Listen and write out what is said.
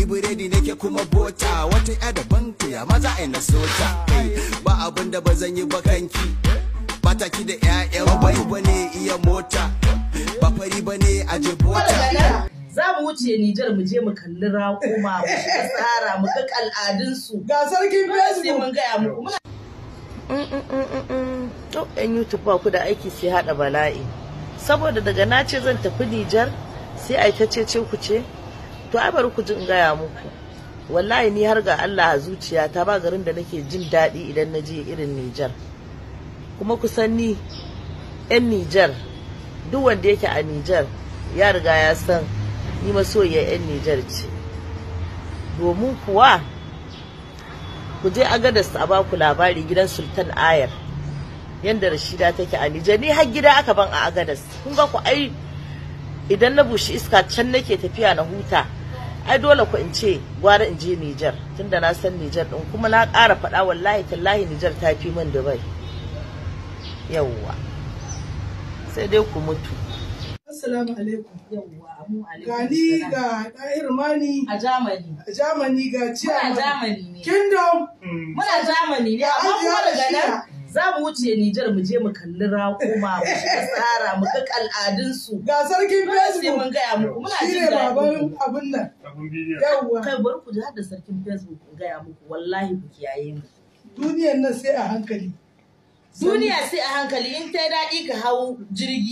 Ni biredi nake kuma bota. Wata ya daban to ya maza ai na sota. Kai ba abin da ba zan yi ba kanki. Bata ki da 'ya'yan bai bane iya mota. Ba fari bane a jebota. Za mu wuce Nijar mu je mu kalli raƙuma, mu shiga tsara, mu ga al'adunsu. Ga sarkin Sai Facebook. mun gaya muku. Muna To, 'yan YouTube ba ku da aiki sai haɗa bala'i. Saboda daga na ce zan tafi Nijar, sai ai ta cece ku ce, to ai bari ku ji in gaya muku. Wallahi ni har ga Allah a zuciyata ba garin da nake jin daɗi idan na je irin Nijar. Kuma kusan ni 'yan Nijar, duk wanda yake a Nijar ya riga ya san ni masoyiyar 'yan Nijar ce. Domin kuwa ku je Agadas a baku labari gidan Sultan Ayar yanda Rashida take a Nijar, ni har gida aka ban a Agadas. Kun ga ku ai idan na bushi iska can nake tafiya na huta. Ai dole ku in ce gwara in je Nijar tunda na san Nijar din, kuma na ƙara faɗa, wallahi tallahi Nijar ta fi min Dubai. Yawwa, sai dai ku mutu. Assalamu alaikum. Yawwa, mu alaikum Ga ni salam. ga Ɗahir Mani A Germany. a Germany, ga Muna Chairman Germany ne. Kingdom. Muna Germany ne, amma Hajiya kuma daga nan Rashida. za mu wuce Nijar mu je mu kalli raƙuma, mu shiga tsara, mu ga al'adunsu. Ga sarkin Sai Facebook. mun gaya muku. Muna Shi jin ne daɗi. baban abin nan. Yawwa. Kai bari ku ji har da sarkin Facebook in gaya muku, wallahi ku kiyaye mu. Duniyar nan sai a hankali. Duniya sai a hankali, in ta yi daɗi ka hau jirgi.